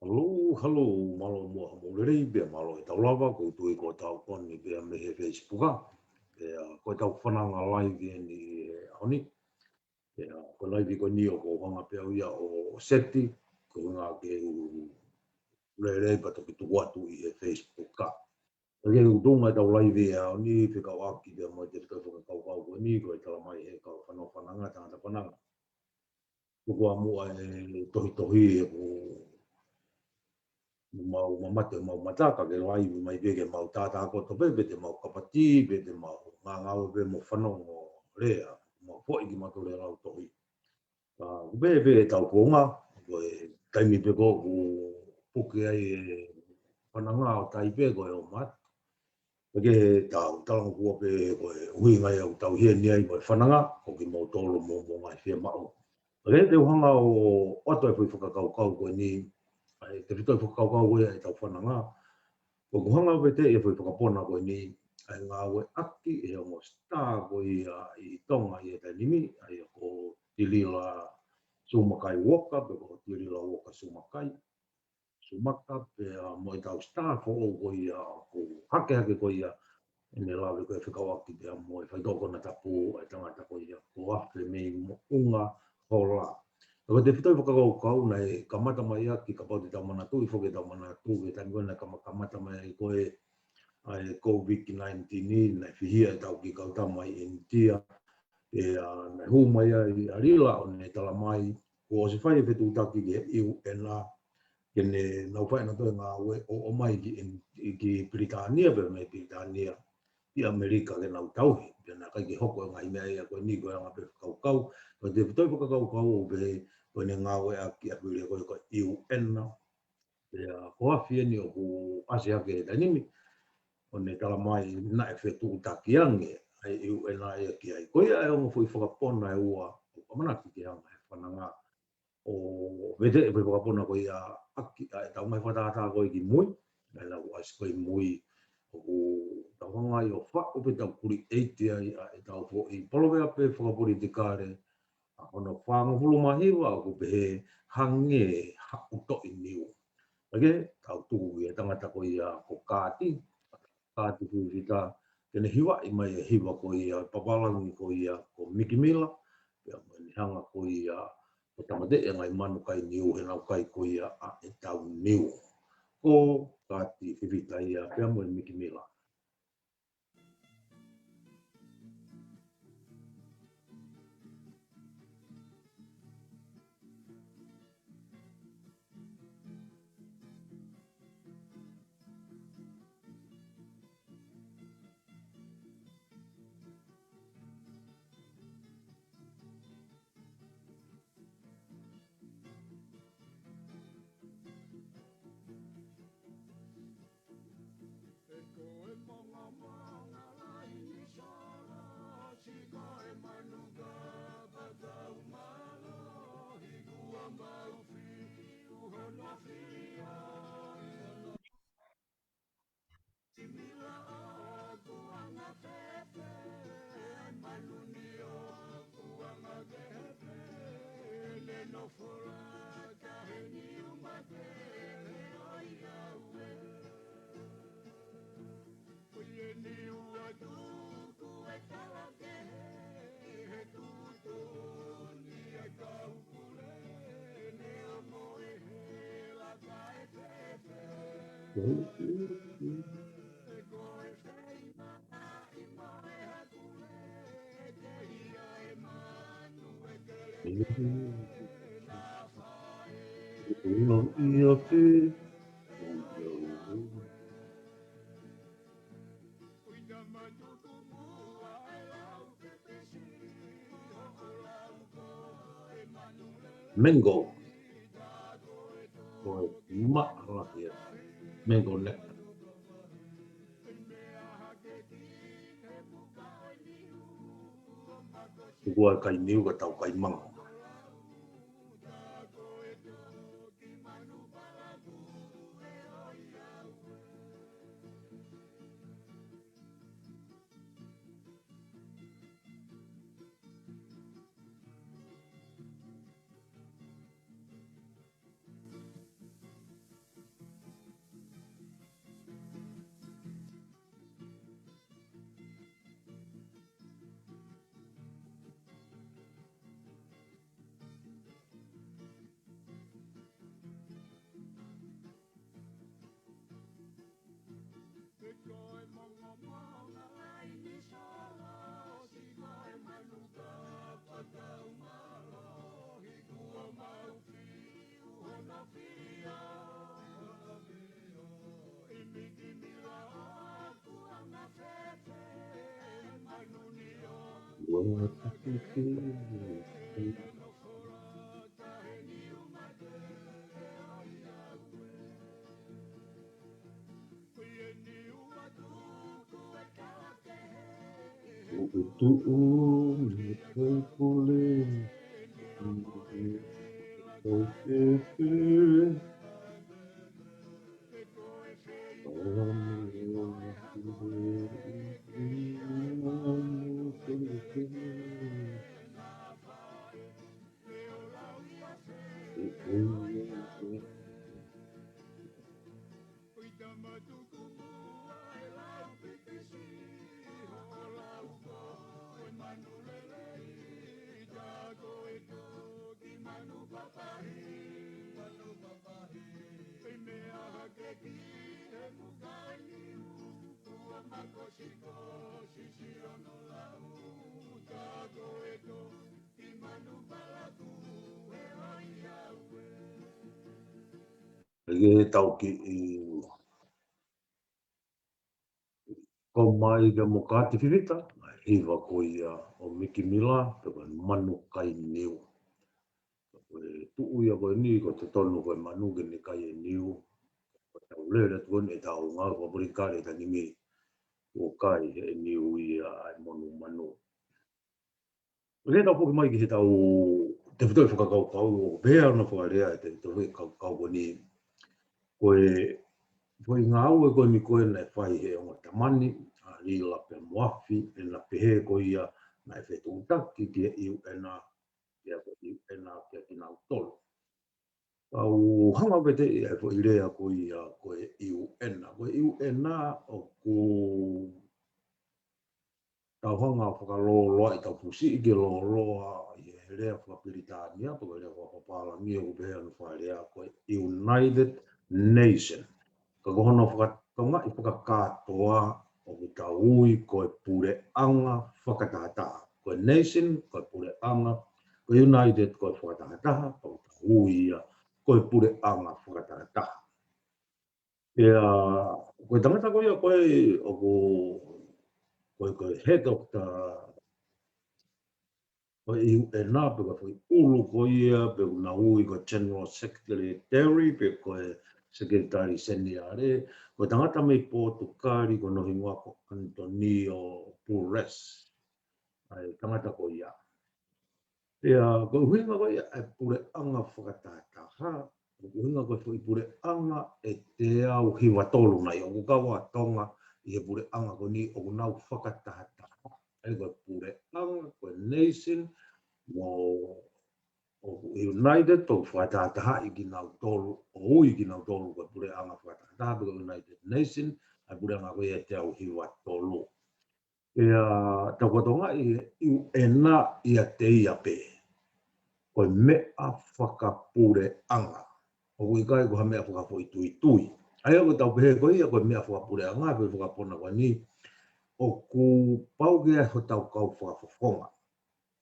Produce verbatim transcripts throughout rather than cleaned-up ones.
Halo, halo, mālō muʻa hoʻomou lelei pea mālō e tau lava, ʻoku ou tui ko e tau koni pea mei he Facebook. Pea ko e tau fananga live eni he ʻaho ni. Pea ko e live ko eni ʻoku ou hanga pē au ia ʻo seti, ko e ʻuhinga ke u lelei pea toki tuku atu ʻi he Facebook. Ka ke u tuʻunga e tau live he ʻaho ni, fekauʻaki pea mo e tefitoʻi fakakaukau ko eni, ko e tala mai he kau fanongo fananga, tangata fananga. Tuku ā muʻa e tohitohi he ʻoku mau mamate mau mata, ka ke live mai pē ke mau tātā koto pē, pe te mau kapatī, pe te mau ngāngāue pē mo fanongo lea, mau foʻi ki mato lea lau tohi. Ka ʻoku pehē pē e tau kuonga, ko e taimi pē ko ē ʻoku puke ai e fananga ʻo tai pē ko e ʻomai. Pea ke tau talangofua pē ko e ʻuhinga ia ʻoku tau ʻi heni ai mo e fananga, ko kimoutolu mo, mo e ngaahi fiemaʻu. Pea ke te u hanga ʻo ʻoatu e foʻi fakakaukau ko eni, ʻa e tefitoʻi fakakaukau ko ia e tau fananga. ʻOku ou hanga ʻo veteʻi e foʻi fakapona ko eni, ʻa e ngāueʻaki ʻe he ongo star ko ia ʻi Tonga ʻi he taimi ni, ʻa ia ko Tilila Sumakai Walker, pe ko Tilila Walker Sumakai. Sumaka pea mo e tau star foʻou ko ia ʻoku hakehake ko ia ʻene lave ko e fekauʻaki pea mo e faitoʻo konatapu ʻa e tangata ko ia ko Afe mei Moʻunga Hola. Ka ko e tefitoʻi fakakaukau naʻe kamata mai ʻaki kapau te tau manatuʻi foki e tau manatuʻi he taimi ko ē naʻe kama-, kamata mai ai ko e ʻa e COVID nineteen ni, naʻe fihia e tau kiʻi kau tama ʻi ʻInitia. Pea naʻe hū mai ai ʻa Lila ʻo ne tala mai, kuo ʻosi fai e fetuʻutaki ki he U N, ke ne nau fai ʻenau toe ngāue ʻo, ʻomai ki ʻIn-, ki Pilitānia, pea mei Pilitānia ki ʻAmelika ke nau tauhi. Pea naʻe ʻikai ke hoko e ngaahi meʻa ia ko eni ko e anga pē fakakaukau. Ko e tefitoʻi fakakaukau ʻoku pehē ko ʻene ngāueʻaki ʻa Pili ko e, ko e U N. Pea ko Afe eni ʻoku ʻasi hake he taimi ni, ʻo ne tala mai naʻe fetuʻutaki ange ʻa e U N ia ki ai. Ko ia e ongo foʻi fakapona ʻe ua ʻoku ʻamanaki ke hanga he fananga ʻo veteʻi e foʻi fakapona ko ia ʻaki ʻa e tau ngaahi fakatātā ko ē ki mui, naʻa nau ʻasi ko ē ʻi mui, ʻoku tau hanga ai ʻo faʻu pe tau create ai ʻa e tau foʻi palōveape fakapolitikale, ʻa hono fāngofulu mā hiva ʻoku pehē: Hangē haʻo toʻi niu. Pea ke tau tuku ki he tangata ko ia ko Kaati, Kaati Fifita, ke ne hivaʻi mai e hiva ko ia, papālangi ko ia ko Miki Mila, pea mo ʻene hanga ko ia ʻo tāmateʻi e ngaahi manu kai niu, he nau kai ko ia ʻa e tau niu. Ko Kaati Fifita ia, pea mo e Miki Mila. Mango. Ko e maʻa lahi ia. Mango nectar. Tuku ā e kai niu ka tau kai manga. Ke tau kiʻi kau mai ke mo Kāti Fifita, hiva ko ia ʻo Miki Mila, pe ko e Manu Kai Niu. Ko e tuʻu ia ko eni, ko e totonu ko e manu ke ne kai e niu. Ko e tau lele atu ko eni ʻetau ngāue fakapolitikale ʻi he taimi ni, ʻoku kai he niu ia ʻa e monumanu. Ke tau foki mai ki he tau tefitoʻi fakakaukau ʻo pehē hono fakalea e tefitoʻi fakakaukau ko eni. Ko e foʻi ngāue ko eni ko ē naʻe fai he ongo tamani, ʻa Lila pea mo Afi, ʻena pehē ko ia naʻe fetuʻutaki ki he U N, pea ko e U N kia kinautolu. Kau hanga pē ʻe he foʻi lea ko ia ko e U N. Ko e U N ʻoku tau hanga ʻo fakalōloa ʻi tau fusi ʻi ke lōloa ʻi he lea fakapilitānia, pe ko e lea fakapapālangi ʻoku pehē hono fakalea ko e United Nation. Ka ko hono fakatongaʻi fakakātoa ʻoku tau ui ko e puleʻanga fakatahataha. Ko e nation, ko e puleʻanga, ko e united, ko e fakatahataha, ʻoku tau ui ia ko e puleʻanga fakatahataha. ʻIa, ko e tangata ko ia ko ē ʻoku, ko e, ko e head of the, ko e U N, pe ko e foʻi ʻulu ko ia, pe ʻoku nau ui ko e General Secretary, pe ko e Secretary Seniale, ko e tangata mei Pōtukali, ko hono hingoa ko Antonio Guterres. ʻA e tangata ko ia. ʻIa, ko e ʻuhinga ko ia e puleʻanga fakatahataha, ko e ʻuhinga ko e foʻi puleʻanga ʻe teau hiva tolu nai, ʻoku kau ʻa Tonga ʻi he puleʻanga ko eni ʻoku nau fakatahataha. ʻA ia ko e puleʻanga, ko e nation, mo ʻoku united, ʻoku fakatahatahaʻi kinautolu, ʻo ui kinautolu ko e puleʻanga fakatahataha, pe ko e United Nation, ʻa e puleʻanga ko ia ʻe teau hiva tolu. ʻIa, tau fakatongaʻi e U N ʻiate ia pē ko e meʻa fakapuleʻanga. ʻOku ʻikai ko ha meʻa fakafoʻituitui. ʻA ia ʻoku tau pehē ko ia ko e meʻa fakapuleʻanga, pe fakapona ko eni, ʻoku pau ke ʻi ai hotau kau fakafofonga.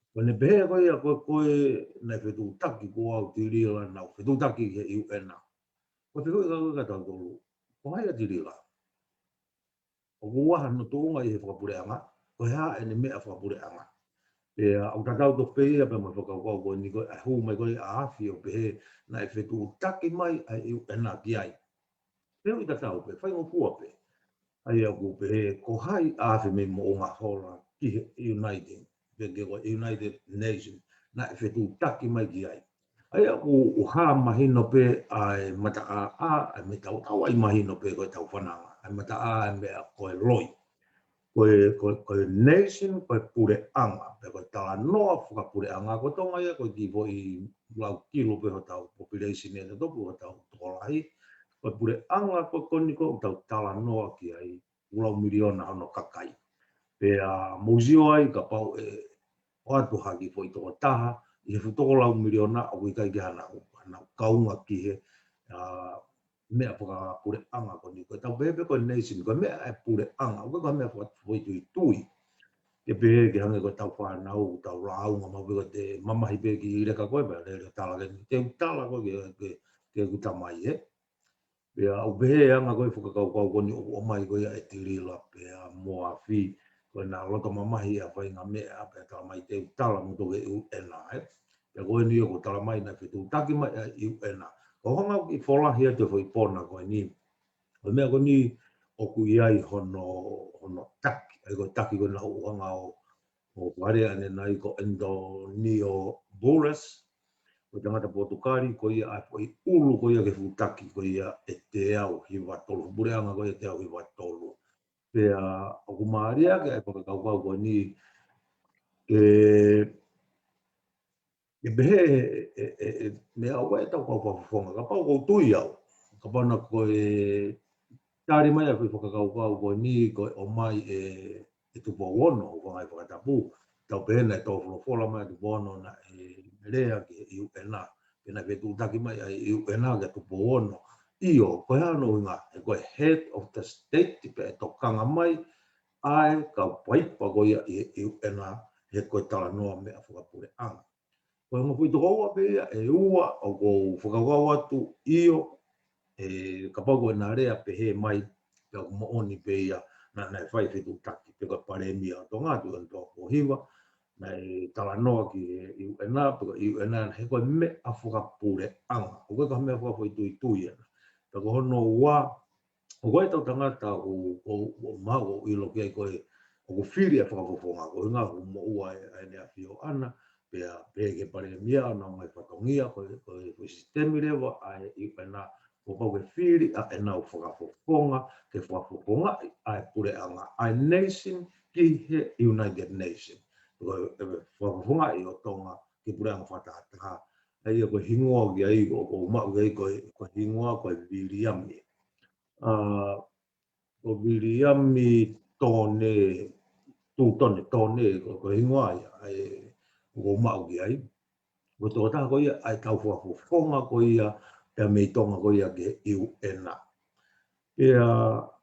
Ko ʻene pehē ko ia ko e, ko e naʻe fetuʻutaki ko au Tilila naʻa ku fetuʻutaki ki he U N. Ko e fehuʻi ko ia kia tautolu, ko hai ʻa Tilila? ʻOku ʻi ai hano tuʻunga ʻi he fakapuleʻanga, ko e hā ʻene meʻa fakapuleʻanga. Pea ʻoku tatau tofu pē ia pea mo e fakakaukau ko eni ko e hū mai ko ē ʻa Afi ʻo pehē naʻe fetuʻutaki mai ʻa e U N ki ai. Fehuʻi tatau pē, faingofua pē. ʻA ia ʻoku pehē ko hai ʻa Afi mei Moʻunga Hola ki he United, pe ke ko e United Nation, naʻe fetuʻutaki mai ki ai. ʻA ia ʻoku, ʻoku hā mahino pē ʻa e mataʻāʻā, ʻa e meʻa tau, tau ʻai mahino pē ko e tau fananga, ʻa e mataʻā, ʻa e meʻa ko e loi. Ko e, ko e, ko e nation, ko e puleʻanga, pe ko e talanoa fakapuleʻanga, ko Tonga ia ko e kiʻi foʻi lau kilu pē hotau population ʻe tautolu hotau tokolahi. Ko e puleʻanga ko eni ʻoku tau talanoa ki ai, ʻoku lau miliona hono kakai. Pea mou sio ai kapau ʻe ʻoatu ha kiʻi foʻi tokotaha ʻi he fuʻu toko lau miliona ʻoku ʻikai ke hana, hana kaunga ki he, ʻa, meʻa fakapuleʻanga ko eni. Ko e tau pehē pē ko e nation, ko e meʻa ʻa e puleʻanga, ʻoku ʻikai ko ha meʻa fakafoʻituitui. Ke pehē ke hangē ko e tau fānau, tau lāunga maʻu pē ko e te mamahi pē ki he leka ko ē, pea lele tala ke ni, te u tala ko ē ke, ke, ke u tamai, ē. Pea ʻoku pehē ʻa e anga ko ē fakakaukau ko eni ʻoku ʻomai ko ia ʻe Tilila pea mo Afi, ko ko ʻena loto mamahi ʻa e faʻahinga meʻa pea tala mai te u tala mo toke U N A, ē. Pea ko eni ʻoku tala mai naʻe fetuʻutaki mai ʻa e U N A. Ko e hanga ʻo kiʻi folahi atu e foʻi pona ko eni. Ko e meʻa ko eni ʻoku ʻi ai hono, hono taki, ʻa ia ko e taki ko ena ʻoku hanga ʻo, ʻo fale ʻanenai ko Antonio Burles, ko e tangata Potukali, ko ia ʻa e foʻi ʻulu ko ia ki he fuʻu taki ko ia ʻe teau hiva tolu, puleʻanga ko ia ʻe teau hiva tolu. Pea ʻoku mālie ke ʻai fakakaukau ko eni ke, ke pehē ʻe, ʻe, ʻe, ʻe, meʻa ʻoku ʻi ai ʻetau kau fakafofonga. Kapau ʻoku ou tui au, kapau naʻa ko e tali mai ʻa e foʻi fakakaukau ko eni ko e ʻomai ʻe, ʻe Tupou Ono, ʻo fanga ʻi fakatapu, tau pehē naʻe tō folofola mai ʻa Tupou Ono naʻe lea ki he U N A, pea naʻe fetuʻutaki mai ʻa e U N A kia Tupou Ono. ʻIo, ko e hā hono ʻuhinga, he ko e head of the state pea ʻe tokanga mai ʻa e kau paipa ko ia ʻi he U N A, he ko e talanoa meʻa fakapuleʻanga. Ko e ongo foʻi tokoua pē ia ʻe ua ʻoku ou fakakaukau atu, ʻio, ʻe kapau ko ʻena lea pehē mai, pea ʻoku moʻoni pē ia naʻa, naʻe fai fetuʻutaki, pe ko e palēmia ʻo Tonga, Tuʻiʻonetoa Pōhiva, naʻe talanoa ki he U N A, pe ko e U N A, he ko e meʻa fakapuleʻanga, ʻoku ʻikai ko ha meʻa fakafoʻituitui ʻena. Pea ko hono ua, ʻoku ʻi ai ʻetau tangata ʻoku, ʻoku, ʻoku mau ʻoku ʻilo ki ai ko e, ʻoku fili ʻa e fakafofonga, ko e ʻuhinga ʻoku moʻua ʻe, ʻa ʻEne ʻAfio ʻAna, pea, pea ki he palēmia ʻo nau mai fatongia, ko e, ko e, ko e sisitemi leva ʻa e U N A, kuo pau ke fili ʻa ʻenau fakafofonga, ke fakafofongaʻi ʻa e puleʻanga, ʻa e nation ki he United Nation. Ko e, e fakafofongaʻi ʻo Tonga ki he puleʻanga fakatahataha. ʻA ia ko e hingoa ki ai, ʻoku ou maʻu ki ai ko e, ko e hingoa ko e Viliami. ʻA, ko Viliami Tone, Tūtone, Tone, ko, ko e hingoa ia, ʻa e, ʻoku ou maʻu ki ai. Ko e tokotaha ko ia, ʻa e tau fakafofonga ko ia, pea mei Tonga ko ia ki he U N A. Pea,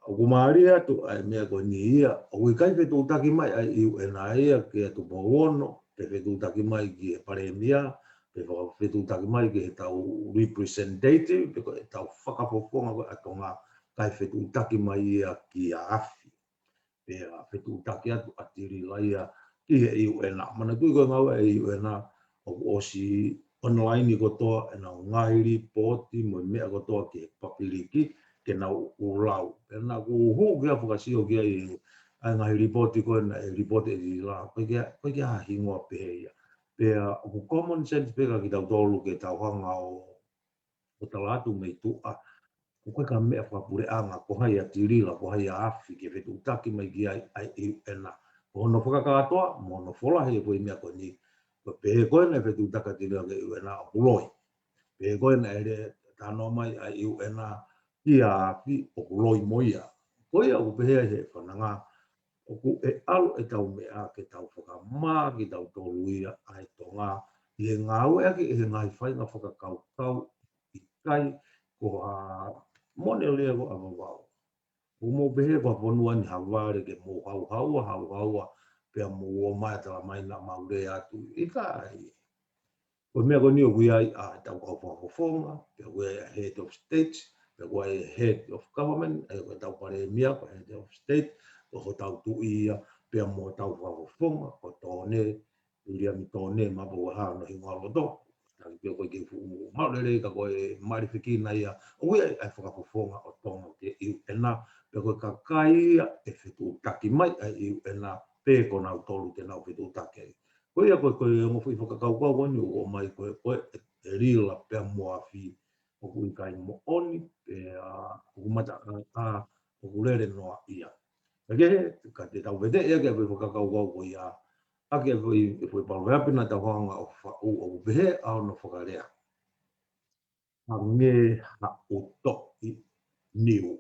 ʻoku mālie atu, ʻa e meʻa ko eni ia, ʻoku ʻikai fetuʻutaki mai, ʻa e U N A ia, kia Tupou Ono, pe fetuʻutaki mai ki he palēmia, pe faka-, fetuʻutaki mai ki heʻetau representative, pe ko ʻetau fakafofonga ko ē ʻa Tonga, kae fetuʻutaki mai ia kia afi. Pea fetuʻutaki atu ʻa Tilila ia ki he U N A. Manatuʻi ko e ngāue ʻa e U N A, ʻoku ʻosi online kotoa ʻenau ngaahi lipooti mo e meʻa kotoa ki he papiliki ke nau ʻulau. Pea naʻa ku hū ki ai ʻo fakasio ki ai ʻa e ngaahi lipooti ko ē naʻe lipooti ʻe Tilila. ʻOku ʻikai ke, ʻoku ʻikai ke ʻi ai ha hingoa pehē ia. Pea ʻoku common sense pē kia kitautolu ke tau hanga ʻo, ʻo tala atu mei tuʻa, ʻoku ʻikai ko ha meʻa fakapuleʻanga, ko hai ʻa Tilila, ko hai ʻa afi ke fetuʻutaki mai ki ai ʻa e U N A. Ko hono fakakātoa, mo hono folahi e foʻi meʻa ko eni, ko e pehē ko ē naʻe fetuʻutaki ʻa Tilila ki he U N A ʻoku loi. Pehē ko ē naʻe lea talanoa mai ʻa e U N A kia afi ʻoku loi mo ia. Ko ia ʻoku pehē ai he fananga, ʻoku ʻe ʻalu ʻetau meʻa ke tau fakamā kitautolu ia ʻa e Tonga, ʻi he ngāueʻaki ʻe he ngaahi faʻahinga fakakaukau ʻikai ko ha mone lea ko ʻa Vavaʻu. ʻOku mou pehē ko ha fonua ni ha vale ke mou hauhaua, hauhaua, pea mou ō mai ʻo tala mai naʻa mau lea atu. ʻIkai. Ko e meʻa ko eni ʻoku ʻi ai ʻa ʻetau kau fakafofonga, pea ʻoku ʻi ai ʻa e head of state, pea ʻoku ʻi ai ʻa e head of government, ʻa ia ko ʻetau palēmia, ko e head of state, ko hotau tuʻi ia, pea mo hotau fakafofonga, ko Tone, Viliami Tone, Mapuaha, hono hingoa loto. Taki pē ko e kiʻi fuʻu maʻu lelei ka ko e mali fekina ia, ʻoku ʻi ai ʻa e fakafofonga ʻo Tonga ki he U N A, pea ko e kakai ia ʻe fetuʻutaki mai ʻa e U N A, pe ko nautolu te nau fetuʻutaki ai. Ko ia ko e, ko e ongo foʻi fakakaukau ko eni ʻoku ʻomai ko e, ko e, ʻe Lila pea mo afi ʻoku ʻikai moʻoni, pea ʻoku mata, ʻa, ʻoku lele noa ia. Ka ke, ka te tau vete ia ke foʻi fakakaukau ko ia, ʻa ke foʻi, foʻi paloveape naʻa tau hanga ʻo faʻu ʻoku pehē ʻa hono fakalea. Hangē ha ʻutoʻi niu.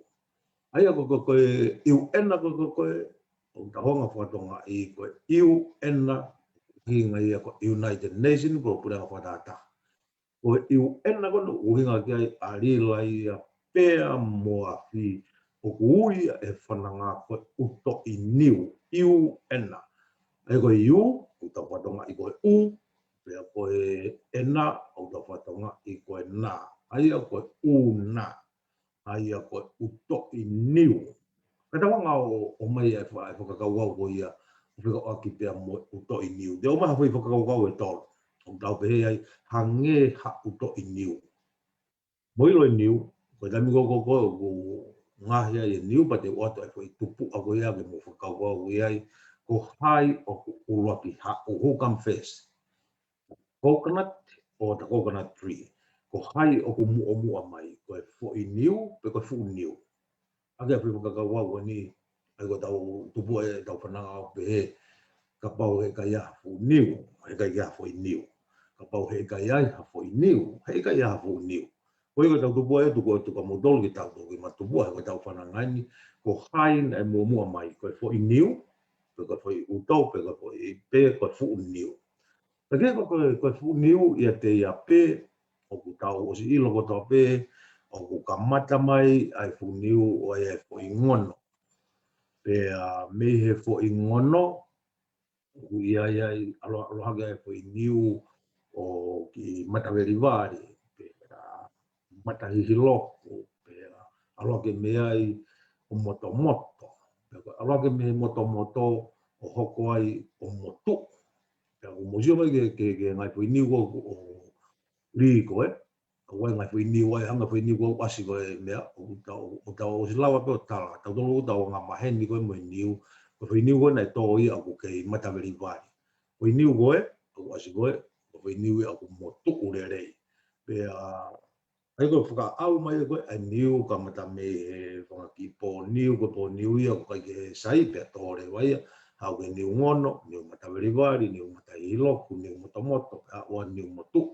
ʻA ia ko, ko, ko e U N A ko, ko, ko e, ʻoku tau hanga fakatonga ʻi ko e U N A, hinga ia ko e United Nation, ko e puleʻanga fakatahataha. Ko e U N A ko ena ʻoku ʻuhinga ki ai ʻa Lila ia pea mo afi ʻoku ui ʻe he fananga ko e ʻutoʻi niu, U N A. ʻA ia ko e U, ʻoku tau fakatonga ʻi ko e U, pea ko e N A, ʻoku tau fakatonga ʻi ko e na. ʻA ia ko e U N A. ʻA ia ko e ʻutoʻi niu. Ka tau hanga ʻo, ʻomai ʻa e fa-, ʻa e fakakaukau ko ia, ʻo fekauʻaki pea mo e ʻutoʻi niu. Te u ʻomai ha foʻi fakakaukau ʻe tolu. ʻOku tau pehē ai, hangē ha ʻutoʻi niu. Mou ʻilo e niu, ko e taimi ko ē ko ē ʻoku ngaohi ai e niu, pea te u ʻoatu e foʻi tupuʻa ko ia ke mou fakakaukau ki ai, ko hai ʻoku ʻuluaki haʻu, who come first? Coconut or the coconut tree? Ko hai ʻoku muʻomuʻa mai, ko e foʻi niu pe ko e fuʻu niu? ʻA ia ko e foʻi fakakaukau ko eni, ʻa ia ko ʻetau tupuʻa ʻetau fananga ʻo pehē, kapau heʻikai ha fuʻu niu, heʻikai ha foʻi niu. Kapau heʻikai ha foʻi niu, heʻikai ha fuʻu niu. Ko ia ko ʻetau tupuʻa ʻe tuku atu kia moutolu ke tau toki matupuʻa he ko ʻetau fananga eni, ko hai naʻe muʻomuʻa mai, ko e foʻi niu, pe ko e foʻi ʻuto, pe ko e foʻi, pe ko e fuʻu niu. Pea ko e, ko e fuʻu niu ʻiate ia pē, ʻoku tau ʻosi ʻilo kotoa pē, ʻoku kamata mai ʻa e fuʻu niu ʻo ʻai ʻa e foʻi ngono. Pea mei he foʻi ngono, ʻoku ʻi ai ʻa e ʻalu, ʻalu hake ʻa e foʻi niu ʻo kiʻi matavelivali, pea matahihiloku, pea ʻalu hake mei ai ʻo motomoto. Pea ko e ʻalu hake mei he motomoto ʻo hoko ai ʻo motuʻu. Pea ʻoku mou sio mai ki he, ki he, ki he ngaahi foʻi niu ko ē ʻoku lī ko ē. ʻOku ʻi ai e ngaahi foʻi niu ai, hangē ha foʻi niu ko ē ʻoku ʻasi ko ē meʻa, ʻoku tau, ʻoku tau ʻosi lava pē ʻo tala. Tautolu ʻoku tau anga maheni ko ē mo e niu. Ko e foʻi niu ko ē naʻe tō ia ʻoku kei matavelivali. Foʻi niu ko ē, ʻoku ʻasi ko ē, ko e foʻi niu ia ʻoku motuʻu lelei. Pea ʻa ia ko e fakaʻau mai ko ē ʻa e niu, kamata mei he fanga kiʻi pō niu, ko e pō niu ia ʻoku ʻikai ke sai, pea tō leva ia, haʻu ki he niu ngono, niu matavelivali, niu matahihiloku, niu motomoto, pea ʻoua niu motuʻu.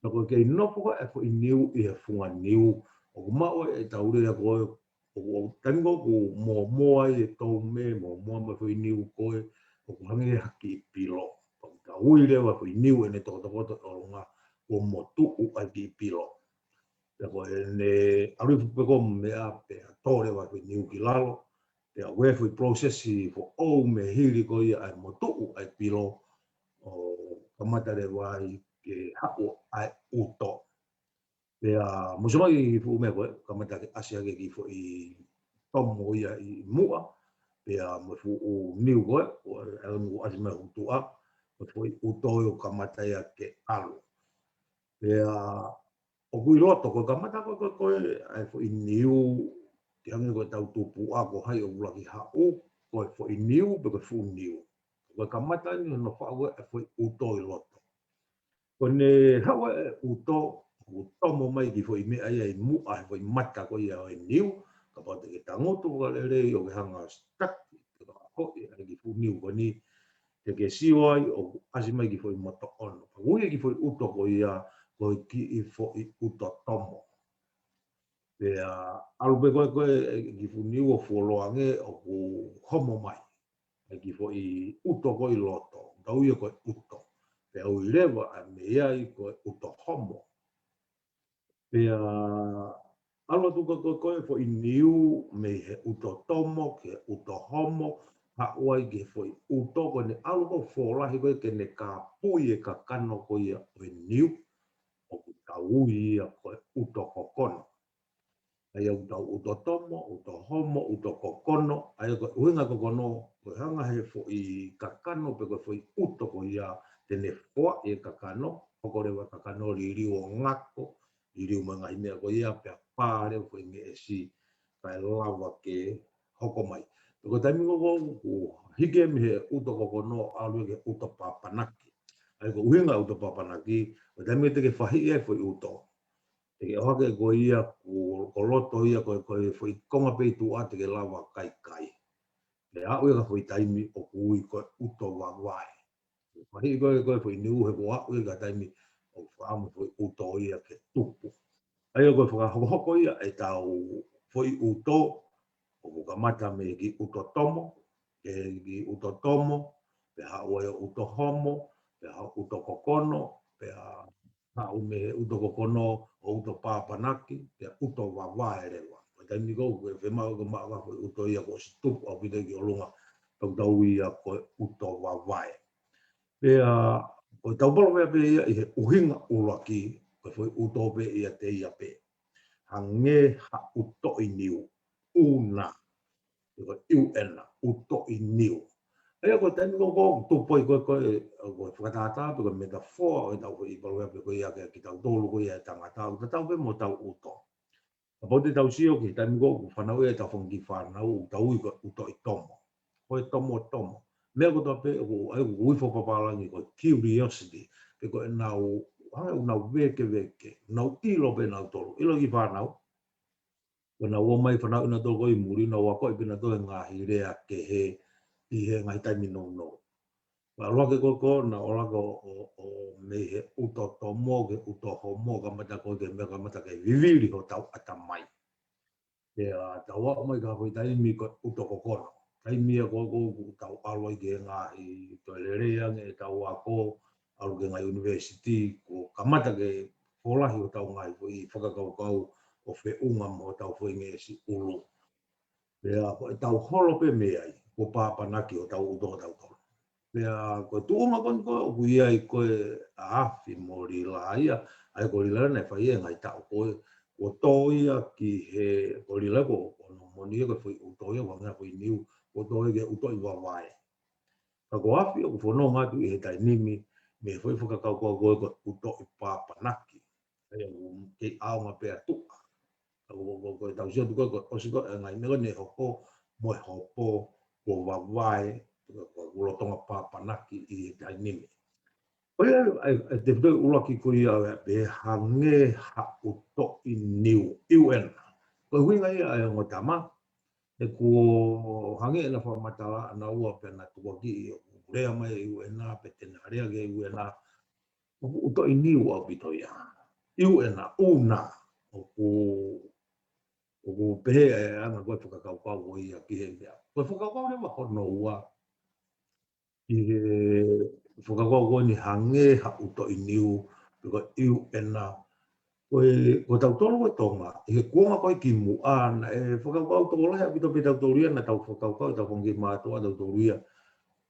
Pea ko e kei nofo ko ē ʻa e foʻi niu ʻi he funga niu, ʻoku maʻu ai ʻetau lea ko ē, ʻoku, ʻoku taimi ko ē ʻoku mōmoa ai e toumē, mōmoa mai e foʻi niu ko ē, ʻoku hangē ha kiʻi pilo. Pea ʻoku tau ui leva e foʻi niu ʻene tokotokoto ʻi ʻolunga, kuo motuʻu ʻa e kiʻi pilo. Pea ko ʻene ʻalu hifo pē ko ē mo e meʻa pea tō leva e foʻi niu ki lalo. Pea ʻoku ʻi ai e foʻi process foʻou mei hili ko ia ʻa e motuʻu ʻa e pilo ʻo kamata leva ai ke haʻu ʻa e ʻuto. Pea mou sio mai ki he fuʻu meʻa ko ē, kamata ke ʻasi hake e kiʻi foʻi tomo ia ʻi muʻa, pea mo e fuʻu niu ko ē, ʻo ʻalu mo ʻasi mai ʻo tuʻa, ko e foʻi ʻuto ʻoku kamata ia ke ʻalu. Pea ʻoku ʻi loto ko e kamata ko ē, ko ē, ko ē, ʻa e foʻi niu, ke hangē ko ʻetau tupuʻa ko hai ʻoku ʻuluaki haʻu, ko e foʻi niu pe ko e fuʻu niu. Ko e kamata eni hono faʻu ʻa e foʻi ʻuto ʻi loto. Ko ʻene haʻu ʻa e ʻuto, ʻoku tomo mai e kiʻi foʻi meʻa ia ʻi muʻa he foʻi mata ko ia ʻo e niu, kapau te ke tangutu fakalelei ʻo ke hanga ʻo study, ke ka hoʻi ʻa e kiʻi fuʻu niu ko eni, te ke sio ai ʻoku ʻasi mai e kiʻi foʻi motoʻono. Pea ʻoku ui e kiʻi foʻi ʻuto ko ia, ko e kiʻi foʻi ʻuto tomo. Pea ʻalu pē ko ē, ko ē, e kiʻi fuʻu niu ʻo fuoloa ange ʻoku homo mai e kiʻi foʻi ʻuto ko ē ʻi loto. Tau ui ia ko e ʻuto. Pea ui leva ʻa e meʻa ia ko e ʻuto homo. Pea ʻalu atu ko ē, ko ē, ko ē foʻi niu mei he ʻuto tomo ki he ʻuto homo, haʻu ai ki he foʻi ʻuto ko ē ʻoku ne ʻalu ko ē ʻo fuoloa hifo ko ē ke ne kāpui e kakano ko ia ʻo e niu, ʻoku tau ui ia ko e ʻuto kokono. ʻA ia ʻoku tau ʻuto tomo, ʻuto homo, ʻuto kokono, ʻa ia ko e ʻuhinga kokono, ko e hanga he foʻi kakano pe ko e foʻi ʻuto ko ia te ne foaʻi e kakano, hoko leva e kakano liliu ʻo ngako, liliu mo e ngaahi meʻa ko ia, pea pā leva e foʻi ngeʻesi, kae lava ke hoko mai. Pea ko e taimi ko ē ʻoku hiki mei he ʻuto kokono ʻalu ki he ʻuto pāpanaki. ʻA ia ko e ʻuhinga ʻuto pāpanaki, ko e taimi te ke fahiʻi ai e foʻi ʻuto, te ke ʻohake ko ia ko, ko loto ia ko, ko e foʻi konga pē ʻi tuʻa te ke lava ʻo kaikai. Pea aʻu ia ki ha foʻi taimi ʻoku ui ko e ʻuto vavae. Fahiʻi ko ē, ko e foʻi niu he kuo aʻu ia ki ha taimi ʻoku faʻamu e foʻi ʻuto ia ke tupu. ʻA ia ko e fakahokohoko ia ʻetau foʻi ʻuto, ʻoku kamata mei he kiʻi ʻuto tomo, ki he kiʻi ʻuto tomo, pea haʻu ai ʻo ʻuto homo, pea haʻu ʻuto kokono, pea haʻu mei he ʻuto kokono ʻo ʻuto pāpanaki, pea ʻuto vavae leva. Ko e taimi ko ē ʻoku fiemaʻu ke maʻu ha foʻi ʻuto ia kuo ʻosi tupu ʻaupito ki ʻolunga, tau tau ia ko e ʻuto vavae. Pea ko ʻetau poloveape ia ʻi he ʻuhinga ʻuluaki, ko e foʻi ʻuto pē ʻiate ia pē. Hangē ha ʻutoʻi niu, una, pe ko e U N, ʻutoʻi niu. ʻA ia ko e taimi ko ē ʻoku tupu ai ko ē, ko e, ko e fakatātā pe ko e metafoa ʻo ʻetau foʻi palōveape ko ia kiate kitautolu ko ia e tangata, ʻoku tatau pē mo ʻetau ʻuto. Kapau te tau sio ki he taimi ko ē ʻoku fanauʻi ai ʻetau fanga kiʻi fānau, ʻoku tau ui ko e ʻuto ʻi tomo. Ko e tomotomo. Meʻa kotoa pē ʻoku, ʻa ia ʻoku ui fakapapālangi ko e curiosity. Pe ko ʻenau, hangē ʻoku nau vēkeveke, nau ʻilo pē nautolu. ʻIlo e kiʻi fānau, ko ʻenau ō mai fanauʻi nautolu ko ē ʻi muli, nau akoʻi pē nautolu e ngaahi lea kehe ʻi he ngaahi taimi nounou. Pea ʻalu hake ko ē ko ē, naʻa ʻalu hake ʻo, ʻo, ʻo mei he ʻuto tomo ki he ʻuto homo, kamata ko ē ke meʻa, kamata ke vivili hotau ʻatamai. Pea tau aʻu mai ki ha foʻi taimi ko e ʻuto kokono. Taimi ia ko ē ʻoku tau ʻalu ai ki he ngaahi, toe lelei ange ʻetau ako, ʻalu ki he ngaahi university, kuo kamata ke folahi hotau ngaahi foʻi fakakaukau ʻo feʻunga mo hotau foʻi ngeʻesi ʻulu. Pea ko ʻetau holo pē mei ai, kuo pāpanaki hotau ʻuto hotau tolo. Pea ko e tuʻunga ko eni ko ē ʻoku ʻi ai ko ē ʻa Afi mo Lila ia, ʻa ia ko Lila naʻe fai e ngaahi taʻu ko ē, kuo tō ia ki he, ko Lila ko, ko hono moʻoni ia ko e foʻi ʻuto ia, ʻoku hangē ha foʻi niu, kuo tō ia ki he ʻuto ʻi vavae. Ka ko Afi ʻoku fononga atu ʻi he taimi ni, mei he foʻi fakakaukau ko ē ko e ʻuto ʻi pāpanaki. ʻA ia ʻoku kei ʻaonga pē ʻa tuʻa. Ka ko, ko, ko e tau sio atu ko ē, ko e ʻosi ko ē e ngaahi meʻa ko ē ne hoko mo e hopo, kuo vavae, ko, ko e lolotonga pāpanaki ʻi he taimi ni. Ko ia, ʻa e, ʻa e tefitoʻi ʻuluaki ko ia ʻo e pehē hangē ha ʻuto ʻi niu, ʻiuʻena. Ko e ʻuhinga ia ʻa e ongo tama, he kuo hangē ʻena fakamatala ʻanaua pea na tukuakiʻi ʻoku lea mai e ʻiuʻena, pe te na lea ki he ʻiuʻena, ʻoku ʻuto ʻi niu ʻaupito ia. ʻIuʻena, ʻuna, ʻoku, ʻoku pehē e anga ko ē fakakaukau ko ia ki he meʻa. Ko e fakakaukau leva hono ua, ʻi he fakakaukau ko eni hangē ha ʻuto ʻi niu, pe ko e ʻiuʻena, ko e, ko tautolu ko e Tonga, ʻi he kuonga ko ē kimuʻa, naʻe fakakaukau tokolahi ʻaupito pē tautolu ia, naʻa tau fakakaukau ʻi he tau fanga kiʻi mātuʻa tautolu ia.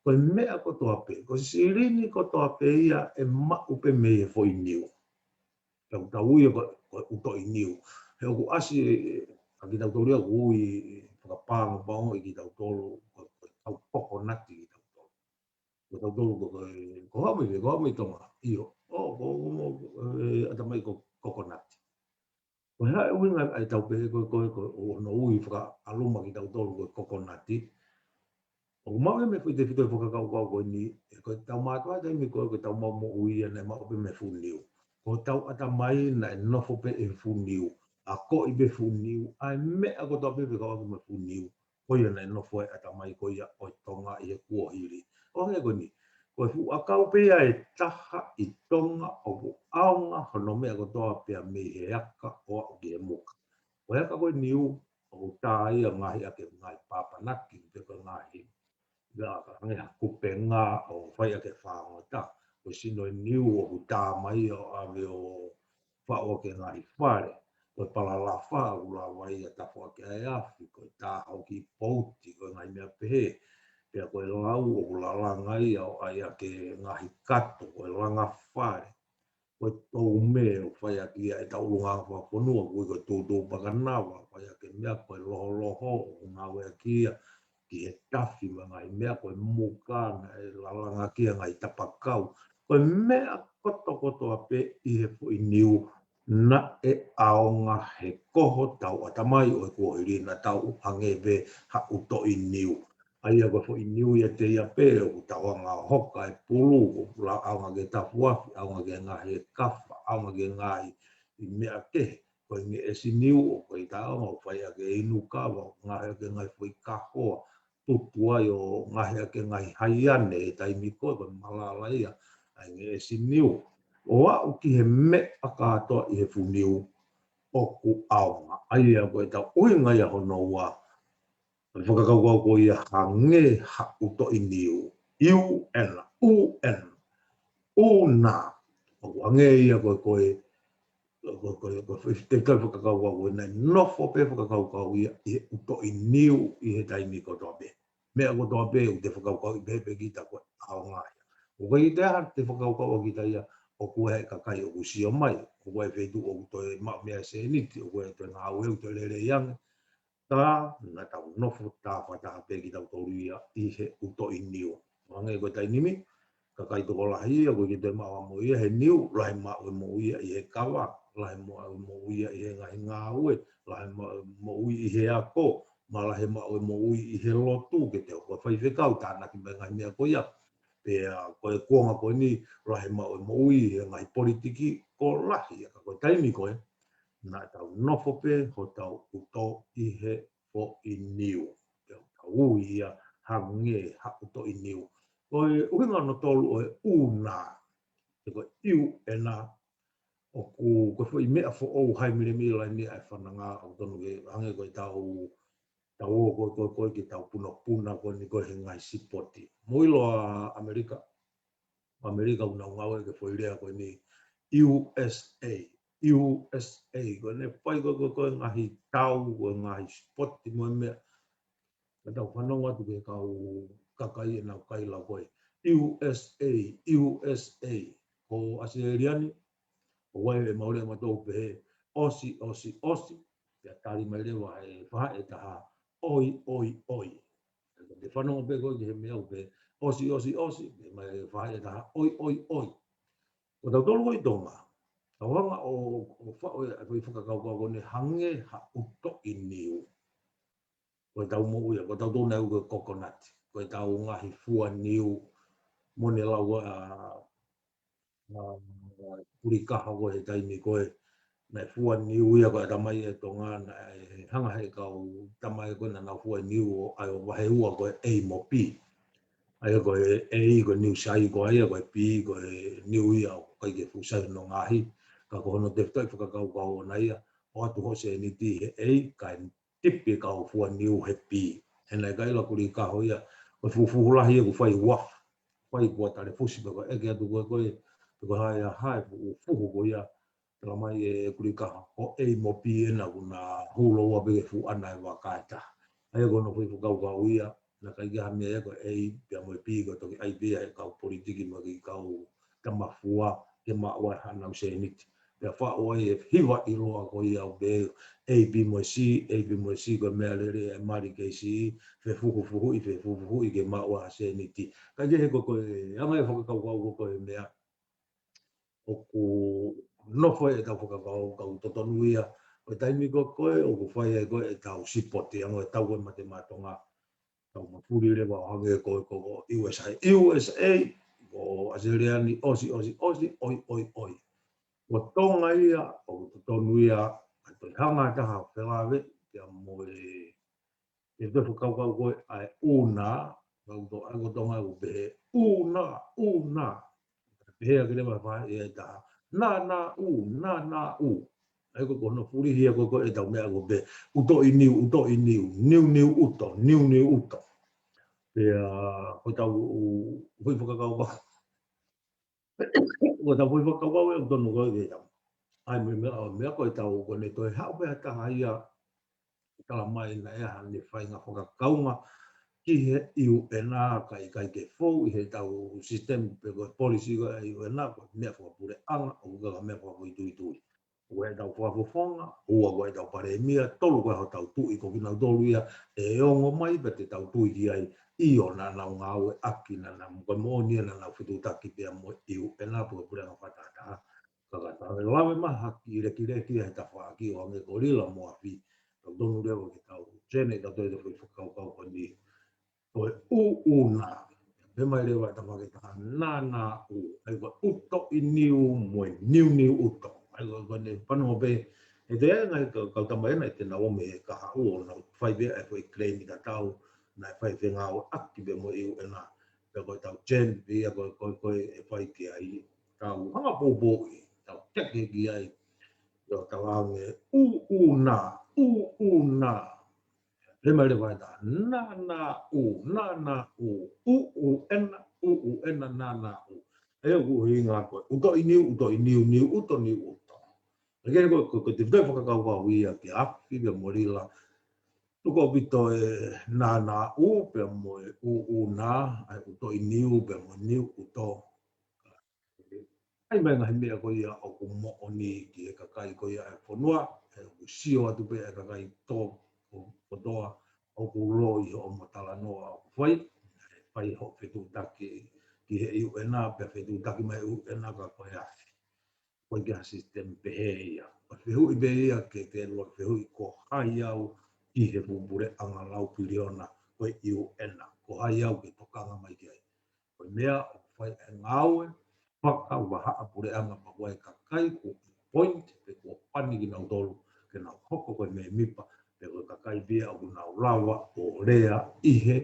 Ko e meʻa kotoa pē, ko e silini kotoa pē ia ʻe maʻu pē mei he foʻi niu. Tau, tau ui ia ko, ko e ʻuto ʻi niu. He ʻoku ʻasi, ʻa kitautolu ia ʻoku ui fakapaongopaongo ʻi kitautolu, ko, ko e kau kokonati kitautolu. Ko tautolu ko, ko, ko haʻu mei, ko haʻu mei Tonga. ʻIo, ʻo, ko, ko, ko, e, ʻatamai ko, kokonati. Ko e hā e ʻuhinga ʻa e tau pehē ko, ko, ko, ʻo hono ui fakaʻaluma kitautolu ko e kokonati. ʻOku maʻu ia mei he foʻi tefitoʻi fakakaukau ko eni, ʻe ko e tau mātuʻa taimi ko ē, ko e tau maʻu moʻui ia naʻe maʻu pē mei he fuʻu niu. Ko hotau ʻatamai naʻe nofo pē he fuʻu niu. Akoʻi pē fuʻu niu, ʻa e meʻa kotoa pē fekauʻaki mo e fuʻu niu. Ko ia naʻe nofo ai e ʻatamai ko ia ʻo e Tonga ʻi he kuohili. ʻO hangē ko eni, ko e fuʻu ʻakau pē ia ʻe taha ʻi Tonga ʻoku ʻaonga hono meʻa kotoa pē ia mei he aka ʻo aʻu ki he muka. Ko e aka ko e niu, ʻoku tā ia ngaahi ʻaki e ngaahi pāpanaki, pe ko e ngaahi, ia ka hangē ha kupenga ʻo fai ʻaki e fāngota. Ko e sino e niu ʻoku tā mai ia ʻo ʻave ʻo faʻu ʻaki e ngaahi fale. Ko e palalafa ʻoku lava ia tafoʻaki ʻa e afi, ko e tā hau ki he pouti, ko e ngaahi meʻa pehē. Pea ko e lau ʻoku lalanga ia ʻo ʻai ʻaki e ngaahi kato, ko e langa fale. Ko e toume ʻoku fai ʻaki ia ʻetau ʻulungaanga fakafonua, ʻoku ui ko e tūtū pakanava, fai ʻaki e meʻa ko e loholoho, ʻoku ngāueʻaki ia ki he tafi mo e ngaahi meʻa, ko e muka naʻe lalanga ʻaki ia e ngaahi tapakau. Ko e meʻa kotokotoa pē ʻi he foʻi niu naʻe ʻaonga he ko hotau ʻatamai ʻo e kuohili naʻa tau hangē pē ha ʻuto ʻi niu. ʻA ia ko e foʻi niu ia te ia pē ʻoku tau anga ʻo hoka e pulu, ʻoku la ʻaonga ki he tafuafi, ʻaonga ki he ngaahi e kafa, ʻaonga ki he ngaahi ʻi meʻa kehe. Ko e ngeʻesi niu ʻoku ʻikai taʻeʻaonga, ʻoku fai ʻaki e inu kava, ʻoku ngaohi ʻaki e ngaahi foʻi kahoa, tutu ai ʻo ngaohi ʻaki e ngaahi haiane he taimi ko ē, ko e malala ia ʻa e ngeʻesi niu. ʻO aʻu ki he meʻa kātoa ʻi he fuʻu niu ʻoku ʻaonga. ʻA ia ko e tau ʻuhinga ia hono ua, ʻa e fakakaukau ko ia hangē ha ʻuto ʻi niu. ʻIuʻena, ʻuʻena, ʻuna. ʻOku hangē ia ko e, ko e, ko e, ko e, ko e, te tau fakakaukau ko ē naʻe nofo pē fakakaukau ia ʻi he ʻuto ʻi niu ʻi he taimi kotoa pē. Meʻa kotoa pē ʻoku te fakakaukauʻi pē pē kita ko e ʻaonga ia. ʻOku ʻikai te aha te fakakaukau ʻa kita ia ʻoku ʻi ai e kakai ʻoku sio mai, ʻoku ʻi ai e feituʻu ʻoku toe maʻu meʻa e sēniti, ʻoku ʻi ai e toe ngāue ʻoku toe lelei ange. tā, naʻa tau nofo tāfataha pē kitautolu ia ʻi he ʻuto ʻi niu. Hangē ko e taimi ni, kakai tokolahi ia, ʻoku ʻikai ke toe maʻu ʻa e moʻui ia he niu, lahi maʻu e moʻui ia ʻi he kava, lahi maʻu e moʻui ia ʻi he ngaahi ngāue, lahi maʻu e moʻui ʻi he ako, mo lahi maʻu e moʻui ʻi he lotu, ke te hoko ko e faifekau, tānaki mai e ngaahi meʻa ko ia. Pea ko e kuonga ko eni, lahi maʻu e moʻui ʻi he ngaahi politiki, ko e lahi ia, ka ko e taimi ko ē, naʻa tau nofo pē hotau ʻuto ʻi he foʻi niu. Pea tau ui ia hangē ha ʻuto ʻi niu. Ko e ʻuhinga hono tolu ʻo e ʻū nā, ʻa ia ko e U N, ʻoku ko e foʻi meʻa foʻou hai milemile lahi ni ʻa e fananga, ʻoku totonu ke hangē ko ʻetau, tau ō ko ē, ko ē, ko ē ke tau punapuna ko eni ko ē he ngaahi sipoti. Mou ʻilo ʻa ʻAmelika, ʻAmelika ʻoku nau ngāueʻaki e foʻi lea ko eni U S A, U S A, ko ʻene fai ko ē, ko ē, ko ē ngaahi tau, ko ē ngaahi sipoti mo e meʻa. Ka tau fanongo atu ki he kau kakai ʻenau kaila ko ē U S A, U S A, ko ʻAositelēlia ni, ʻoku ʻi ai e mau lea ʻoku nau pehē, ʻosi, ʻosi, ʻosi, pea tali mai leva ʻe he faʻahi ʻe taha, ʻoi, ʻoi, ʻoi. Ka te fanongo pē koe ki he meʻa ʻoku pehē, ʻosi, ʻosi, ʻosi, pea mai e faʻahi ʻe taha, ʻoi, ʻoi, ʻoi. Ko tautolu ko ē ʻi Tonga, tau hanga ʻo, ʻo faʻo e foʻi fakakaukau ko eni hangē ha ʻuto ʻi niu. Ko ʻetau moʻui ia, ko tautolu naʻe ui ko e kokonati, ko ʻetau ngaahi fua niu, mo ʻene lau ʻa, ʻa Kulikaha ko ē he taimi ko ē, naʻe fua niu ia ko e ʻatamai ʻa Tonga, naʻe hanga ʻe he kau tamai ko ē naʻa nau fua niu ʻo ʻai ʻo vahe ua ko e A mo B. ʻA ia ko e A ko e niu sai ko ia, ko e B ko e niu ia ʻoku ʻikai ke fuʻu sai hono ngaohi, ka ko hono tefitoʻi fakakaukau ʻona ia, ʻoatu hoʻo sēniti he A, kae tipi e kau fua niu he B. He naʻe kaila Kulikaha ia, ko e fufuhu lahi ia ʻoku fai uafu, fai kuo talefusi pē ko e ʻeke atu ko ē ko ē, pe ko e hā e hā e fufuhu ko ia, tala mai ʻe Kulikaha, ko A mo B ena ʻoku na hūloua pē ke fuʻu ʻana e vaka ʻe taha. ʻA ia ko hono foʻi fakakaukau ia, naʻe ʻikai ke ʻi ai ha meʻa ia ko e A pea mo e B, ko e toki ʻai pē ia ʻe he kau politiki mo e kiʻi kau tama fua ke maʻu ai haʻanau sēniti. Pea faʻo ai e hiva ʻiloa ko ia ʻoku pehē A B mo e C, A B mo e C, ko e meʻalele ʻa e mali kei siʻi, fefuhufuhuʻi, fefuhufuhuʻi ke maʻu ai ha sēniti. Ka ʻikai ke he ko e, ko e anga e fakakaukau ko ē ko e meʻa ʻoku nofo ai ʻetau fakakaukau totonu ia, ko e taimi ko ē ko ē ʻoku fai ai ko ē ʻetau sipoti, hangē ko e tau ko ē Mate Maʻa Tonga, tau mafuli leva ʻo hangē ko ē ko e U S A, U S A, ko ʻAositelēlia ni ʻosi, ʻosi, ʻosi, ʻoi, ʻoi, ʻoi. Ko Tonga ia, ʻoku totonu ia, ka toe hanga ʻe ha taha ʻo felāveʻi pea mo e, e toe fakakaukau ko ē ʻa e ʻū nā, ka ʻoku tō, ʻa ia ko Tonga ʻoku pehē ʻū nā, ʻū nā. Pehē ʻaki leva ʻe he faʻahi ʻe taha, nā, nā, ʻū, nā, nā, ʻū. ʻA ia ko, ko hono fulihi ia ko ē ko ē ʻetau meʻa ʻoku pehē, ʻuto ʻi niu, ʻuto ʻi niu, niuniu ʻuto, niuniu ʻuto. Pea, ko ʻetau foʻi fakakaukau, ko ʻetau foʻi fakakaukau ʻoku totonu ko ē ke tau. ʻAi mo e meʻa, ʻa e meʻa ko ʻetau, ko ʻene toe haʻu pē ha taha ia, tala mai naʻe ʻi ai haʻane faʻahinga fakakaunga ki he U N, ka ʻikai ke fou ʻi heʻetau sisitemi pe ko e polisi ko ē ʻa e U N, ko e meʻa fakapuleʻanga, ʻoku ʻikai ko ha meʻa fakafoʻituitui. Ko ʻetau fakafofonga, ua ko ʻetau palēmia, tolu ko ē hotau tuʻi, ko kinautolu ia ʻe ongo mai pea te tau tui ki ai, ʻio naʻa nau ngāueʻaki, naʻa nau, ko e moʻoni ia naʻa nau fetuʻutaki pea mo e U N pe ko e puleʻanga fakatahataha. Ka ka tau lave mai ha kiʻi lekileki ʻi he tafaʻaki ʻo hangē ko Lila mo Afi, tau totonu leva ke tau tene, tau toe toe fakakaukau ko eni. Ko e ʻū, ʻū nā. Pehē mai leva ʻe he tama ke taha, nā, nā, ʻū. ʻA ia ko e ʻuto ʻi niu mo e niuniu ʻuto. ʻA ia ko, ko ʻene fanongo pē, ʻe te ʻai ngaahi ka, kau tama ena ʻe te nau ō mei he kahaʻu ʻo nau fai pē ʻa e foʻi claim tatau, naʻe fai fengāueʻaki pē mo e U N. Pea ko ʻetau change pē ia ko, ko, ko e fai ki ai. Tau hanga poupouʻi, tau teke ki ai. ʻIo, tau hanga ʻū, ʻū nā, ʻū, ʻū nā. Pehē mai leva ʻe taha, nā, nā, ʻū, nā, nā, ʻū, ʻū, ʻū, ena, ʻū, ʻū, ena, nā, nā, ʻū. ʻA ia ko e ʻuhinga ko e, ʻuto ʻi niu, ʻuto ʻi niu, niu ʻuto, niu ʻuto. ʻA ia ko, ko, ko e tefitoʻi fakakaukau ia kia Afi pea mo Lila. Tuku ʻaupito e nā, nā, ʻū, pea mo e ʻū, ʻū nā, ʻa e ʻuto ʻi niu, pea mo e niu ʻuto. ʻAi mai ngaahi meʻa ko ia ʻoku moʻoni ki he kakai ko ia ʻa e fonua, ʻe ʻoku sio atu pē ʻa e kakai tō, ko, kotoa ʻoku loi hoʻomo talanoa ʻoku fai, fai hoʻo fetuʻutaki ki he U N pea fetuʻutaki mai U N ka ko e afi. Ko e ke ha sisitemi pehē ia. Ko e fehuʻi pē ia ke te lava fehuʻi ko hai au ʻi he fuʻu puleʻanga lau piliona ko e U N. Ko hai au ke tokanga mai ki ai. Ko e meʻa ʻoku fai e ngāue, fakavahaʻa puleʻanga pea ko e kakai kuo appoint pe kuo pani kinautolu ke nau hoko ko e mēmipa pe ko e kakai pē ia ʻoku nau lava ʻo lea ʻi he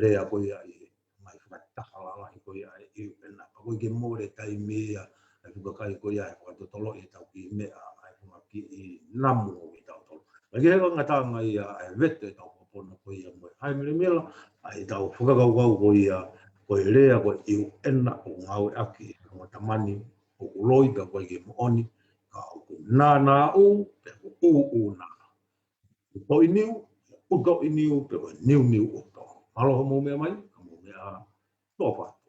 lea ko ia ʻi he ngaahi fakataha lalahi ko ia ʻa e U N. Pea ko e ke mole taimi ia ʻa e fuʻu kakai ko ia he fakatotoloʻi ʻetau kiʻi meʻa ʻa e fuʻu kiʻi namu ʻo kitautolu. Ka ke heka ngataʻanga ia ʻa e veto ʻetau popono ko ia mo e hai milemila ʻa ʻetau fakakaukau ko ia ko e lea ko e U N ʻoku ngāueʻaki ʻi he ngaahi tamani ʻoku loi pea ko e ke moʻoni ka ʻoku nānā ʻū pea ʻoku ʻū ʻū nā. ʻUtoʻi niu, ʻutoʻi niu, pe ko e niu niu ʻuto. Mālō hoʻomou meʻa mai, ka mou meʻa ā, tofa atu.